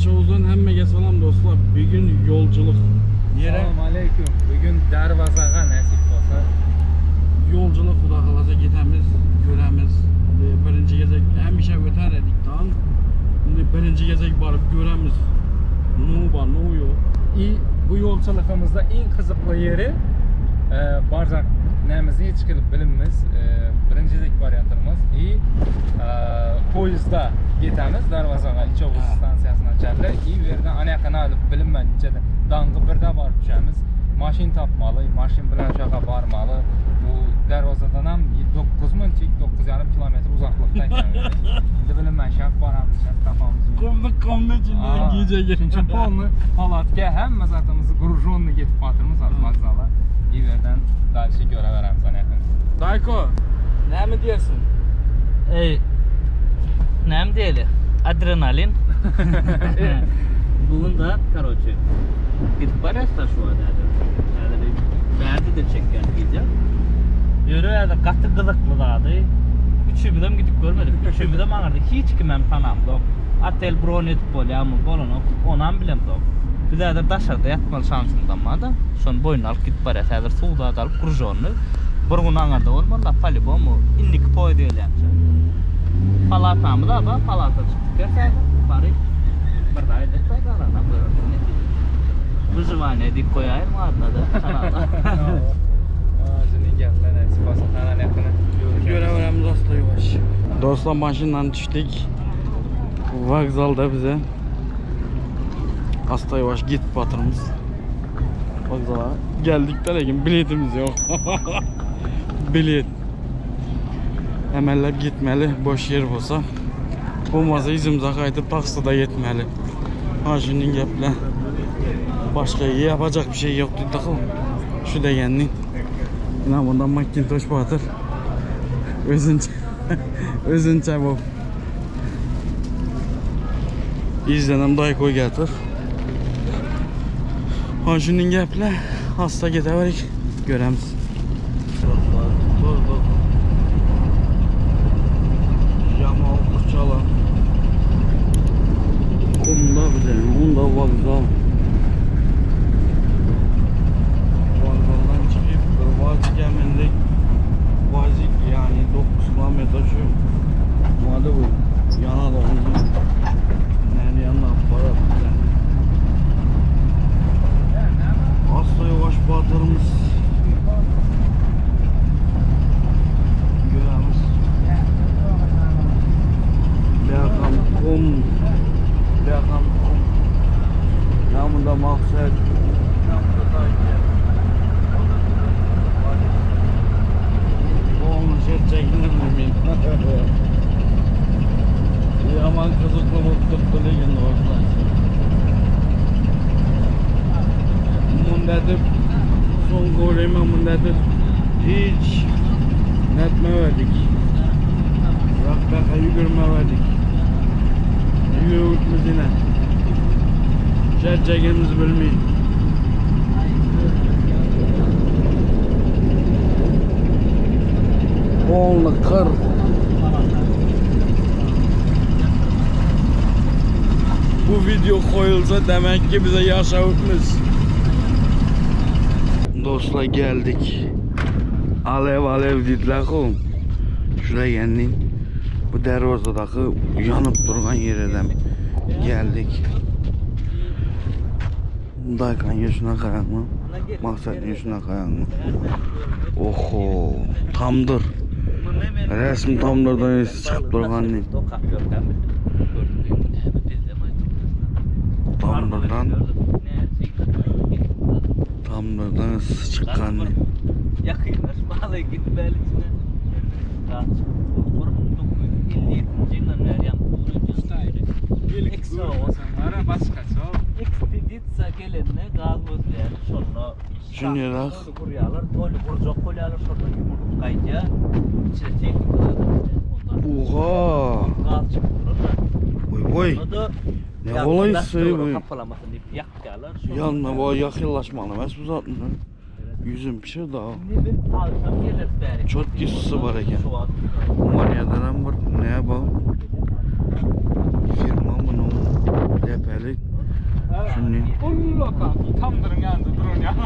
İçovuzdan hemmege salam dostlar. Bugün yolculuk. Nere? Salam aleyküm. Bugün Darvazağa nasip bolsa. Yolculuk Xuda xalasa gedəmiz, görəmiz. İndi birinci gezek həmişə ötər edik dan. İndi birinci gezek barıp görəmiz. Nu var, nu yox. И bu yolçuluğumuzda eng qiziqli yeri e, barjaq nemizni hech qilib bilinmiz. E, birinchi gezek boryotirmiz и e, poyezdda ketamiz Darvozaga Ichovuz Ha. stansiyasini ochadi. И u yerdan anaqani bilinman ichida dang'i birda borib tushamiz. Mashin topmali, mashin bilan shu yoqqa bormali. Bu darvozadan ham 9 munchik 9,5 kilometr uzoqlikda ekan. Endi bilinman shaq boramiz, shaq topamiz. Qumni qumni içinde Aa, gece gece. Shuning uchun полный палатка hamma zatimizni груженный ketib qotyrmiz hozir vokzalga. И u yerdan дальше ko'raveramiz ana yaqin. Dayko, ne mi diyorsun? Ey, nem diýeli? Adrenalin. Bugün da karoçe. Gidip barýas da şu an häzir. Häzir bärde de çekýän gije. Ýöre häzir gaty gyzykly zady. Üçümizem gidip görmedik. Üçümizem aňyrda hiç kimem tanamzok. Otel bron edip bolýarmy, bolanok, onam bilemzok. Biz häzir daşarda ýatmaly şansymyzam bar da. Şony boýnuna alyp gidip barýas. Häzir suw zat alyp grujony. Bir gün aňyrda bolmaly da, polibom indiki poýuz gelýänçä. Palatamyz aba, palata çykdyk häzir. Baryp bir daý edip galanam görersiň netije. Wyživание diýip goýaýyn adyna da kanala. Shuni gaplar nasib bo'lsa ana yaqini. Göreveremiz hasta yavaş. Dostlar maşından düştük. Vokzalda bize. Hasta yavaş git batırımız. Vokzala geldik de lakin biletimiz yok. Bilet. Emellep gitmeli boş yer bolsa. Olmazsa izimize kaytıp taksida yetmeli. Ha şunun geple. Başka yapacak bir şey yok dedi. Şu degenli. İnan bundan Macintosh batır. Özünçe özünçe bu. İzlenem daykoy getir. Ha şunun geple hasta gideverik göremiz. Durduk. Yamal Kuçala. Kumda bize, onda vokzal. Vokzaldan çıkıp bir Vazik'e mindik. Vazik yani 9 kilometre şu. Vardı bu. Yana da onu. Nerede yanına para yani. Asla yavaş batırımız. Göremiz. Berkan kum. Berkan kum. Namında maksat. Namında takip. Oğlum şey çekilir mi min? Yaman kızıklı bulup ligin dostlar. Mundetip son golüme mundetip hiç netmeverdik. Rakbaka yürümeverdik. Yürütmüz yine. Çekimizi bilmeyin. Onlu kır. Bu video koyulsa demek ki bize yaşamışız. Dostlar geldik. Alev alev dediler oğlum. Şuraya geldik. Bu dervazadaki yanıp durgan yerden geldik. Daykan yüzüne kayan mı? Maksat yüzüne kayan mı? Oho, tamdır. Resmi tamdırdan çıkıp durgan ne? Tamdırdan tamdırdan çıkan ne? Yakınlaşmalı gitmeli içine. 1957 yıldan beri yanıp Başkaça. Ekspeditsiya gelenine gaz gözleýär şonda. Şunu Gurýarlar, toýly gurjak bolýarlar, şonda ýumurtga gaýdýar. İçine tehnikalar ondan Oha! gaz çykyp durar. Oy oy. Onda da Ne olaysı bu? Kapalamasın diýip ýakýarlar. Yanına bu yakınlaşmalı emas bu zaten. Yüzüm pişir daha. Şimdi bir akşam gelir bäri. Çok gizlisi var eken. Şu an Maria'dan bir ne bu? Firma mı ne? Lepeli. Ullakan tamdyryň ýanynda duran ýaly.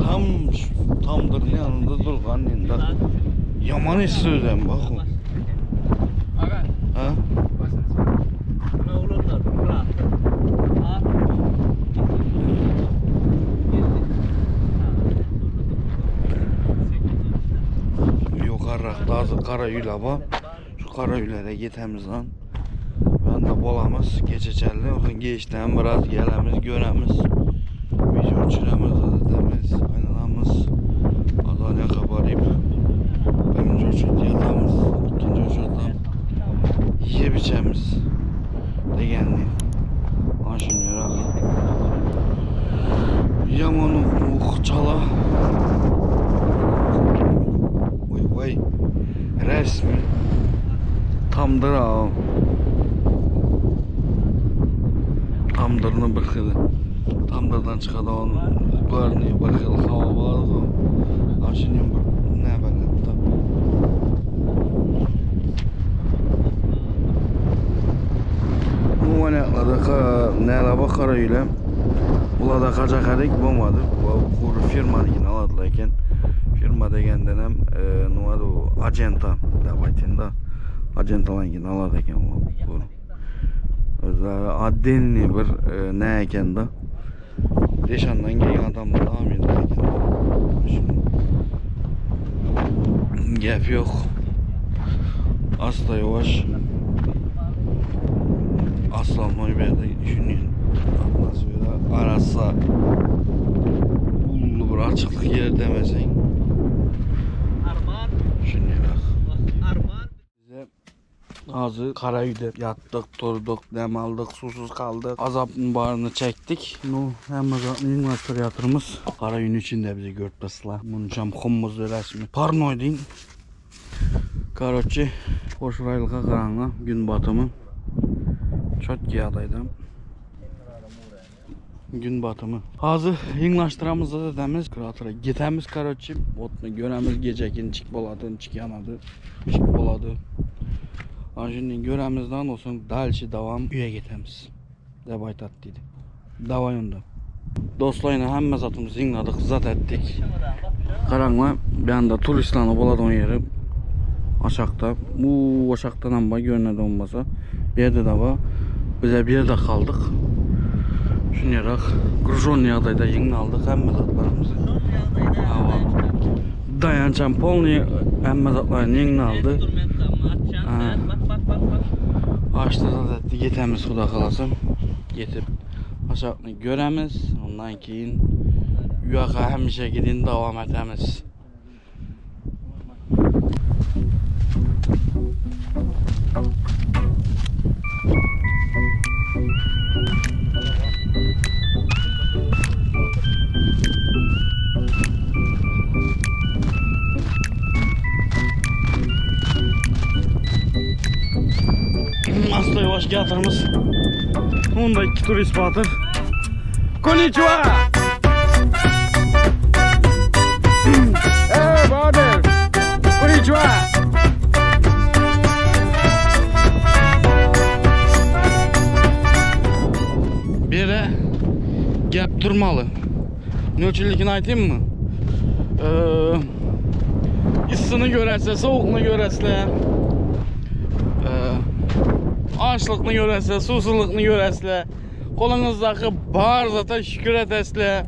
Tam tamdyryň ýanynda durgan indi. Ýaman yssy özem bak. Aga. Ha? Ýokarrakda azı gara öýler bar. Şu gara öýlere ýetemiz lan. Ýanda bolamyz gece çelli. Ondan geçden biraz gelemiz, göremiz. Video düşüremiz, edemiz, aylanamız. Adana kabarıp birinci uçut yatamız, ikinci uçutdan yiyip içemiz. Degenli. Aşınyarak. Yaman uh çala. Vay vay. Resmi. Tamdır ha. Tamdırını bir xili. Tamdırdan çıxadan görünüyor bir xil hava var. Aşınyan bir ne belirtti. Bu manaklarda neler bakar öyle. Ularda kaçak bolmadı. Bu kuru firmanikini aladılar eken. Firma degenden hem nima u agenta deb aytayın da. Agentalarnikini aladi ekan u. O'zlari отдельный bir ne ekanda. Reshandan kelgan odamlar olmaydi ekan. Gap yo'q. Asta yavaş. Aslanlar bir yerde düşünüyor. Atmosfera arasa ullu bir açıklık yer demesen. Arman, Düşünüyor. arman. Bize Hazır Karayü'de yattık, durduk, dem aldık, susuz kaldık. Azapın barını çektik. Nu hem azapını yığlaştır yatırımız. Karayü'nün içinde bizi görüp basıla. Bunun hummus resmi. Parnoydin. Короче, hoş raylığa qaranlı gün batımı. Çok giyadaydım. Gün batımı. Hazır yığlaştıramız da dedemiz. Krater'a gitemiz короче. Otunu göremiz gece çık boladı, çık yanadı. Çık boladı. Şimdi göremizden olsun дальше davam üye getemiz. Deb aytat dedi. Davay onda. Dostlarla hemme zatımızı yığladık, zat ettik. Qaranglar, bir anda turistlarni bo'ladigan yeri aşağıda. Bu aşağıdan ham bor, görünadi olmasa. Bu yerda da bor. Bize bir yerde kaldık. Shunday груженный ýagdaýda ýygnaldyk hemme zatlarymyzy. Hawa. Dayançam polny hemme zatlaryny ýygnaldy. Ha. Bak bak bak bak. Açdı da etdi, yetemiz Xuda xalasa. Yetib aşağını göremiz. Ondan keyin uyoqqa həmişə gidin davam etemiz. Asta yavaş yatırımız. Onda iki turist batır. Konnichiwa! Hey brother! Konnichiwa! Bir yere gap durmalı. Ne üçünlikini aytayım mı? Issını görərsə, soğuqunu görəslər. Açlıqını görəslər, susuzluqunu görəslər. Qolunguzdakı bar zata şükür etesler.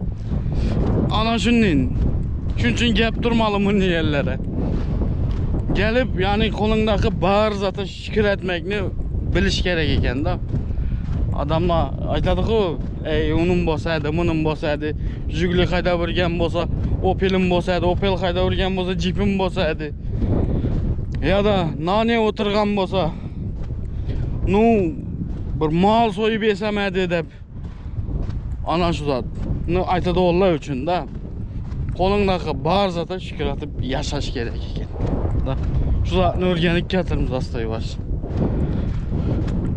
Ana şunun. Şunun üçün gap durmalı bunu yerlere. Gelip yani kolundaki bar zata şükür etmekni bilish kerak ekan-da. Adamlar aytadi-ku, ey unum bo'lsaydi, bunum bo'lsaydi, Jiguli haydab yurgan bo'lsa, Opel'im bo'lsaydi, Opel haydab yurgan bo'lsa, Jeep'im bo'lsaydi. Ya da nane o'tirgan bo'lsa, nu bir mal so'yib yesam edi deb. Ana shu zatni aytadi onlar uchun-da. Qo'lingdagi bar zata shukr etib yashash kerak ekan. Da. Shu zatni o'rganib ketirmiz asta yavaş.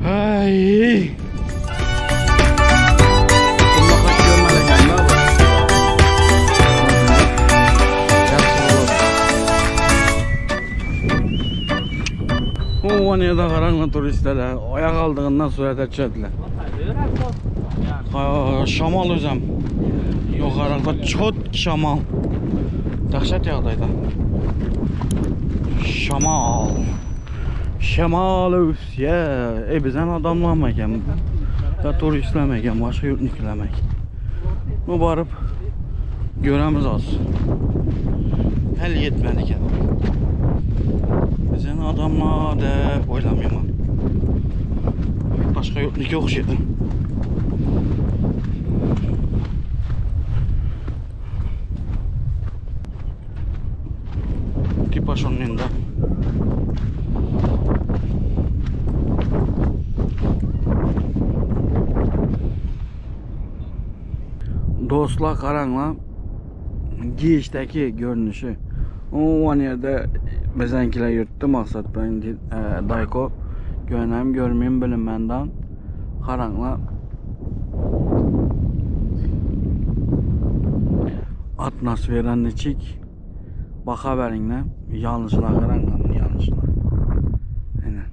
Hey. O yerda qaranglar turistlar oyoq oldığından surata tushadilar. Şamal özem. Ýokarda çot şamal. Dahşat ýagdaýda. Şamal. Şemal öwüsýä. E bizden adamlarmy eken? Da turistlermi eken? Başga ýurtnikilermi eken? Bu baryp göremiz az. Hel ýetmedik eken. Bizden adamlar dep oýlamýan. Başga ýurtniki ogşaýdy. Tipa şondan da. Dostlar garaňlar giçdeki görnüşi. O an ýerde biziňkiler ýürtdi maksat ben e, Dayko gönem görmeyim bilinmenden garaňlar. Atmosfera niçik? Baka beriňle. Ýalnyşyna garaňlar, ýalnyşyna. Ene.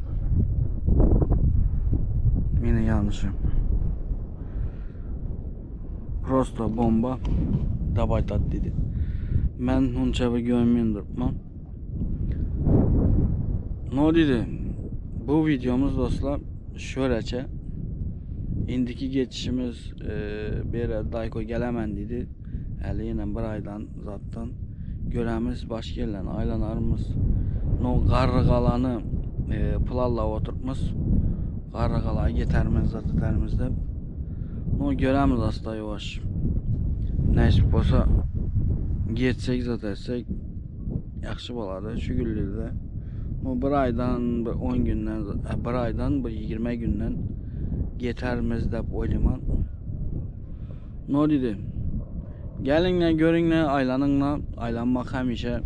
Meni ýalnyşym. Prosto bomba. Dabay tat dedi. Men hunça bir görmeýin durupman. No dedi. Bu videomuz dostlar şöylece. Indiki geçişimiz e, bir Dayko gelemen dedi. Häli ýene bir aýdan zatdan göremiz başga ýerlerine aýlanarmyz. No Garrygalany e, planlap oturupmyz. Garrygala getermiz zat edermiz dep. No göremiz asta ýuwaş. Näsip bolsa geçsek zat etsek ýagşy bolady şu günlerde. No bir aýdan bir 10 günden e, bir aýdan bir 20 günden getermiz dep oýlaman. No diýdi. Geliňle, görüňle, aýlanyňla, aýlanmak hemişe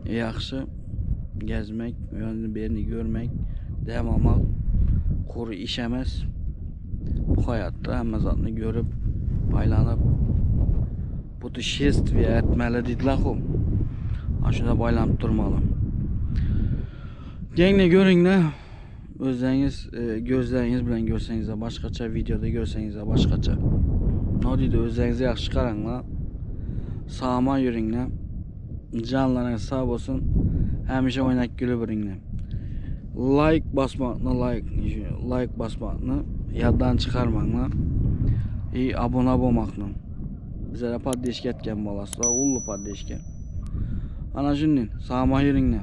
ýagşy. Gezmek, ýöne birini görmek, dem almak kury iş emes. Bu haýatda hemme zatny görüp, aýlanyp, putешествие etmeli diýdiler hu. Ha şunda aýlanyp durmaly. Geňle, görüňle. Özleriňiz e, gözleriňiz bilen görseňiz başgaça, videoda görseňiz başgaça. No diýdi, özleriňize ýagşy garaňla. Sağma ýörüňle. Janlaryňyz sag bolsun. Hemişe oýnak gülüp ýörüňle. Like basmakny, like, like basmakny ýaddan çykarmaňla. I abone bolmakny. Bizlere poddeşka etken bolasy, ully poddeşka. Ana şundan, sağma ýörüňle.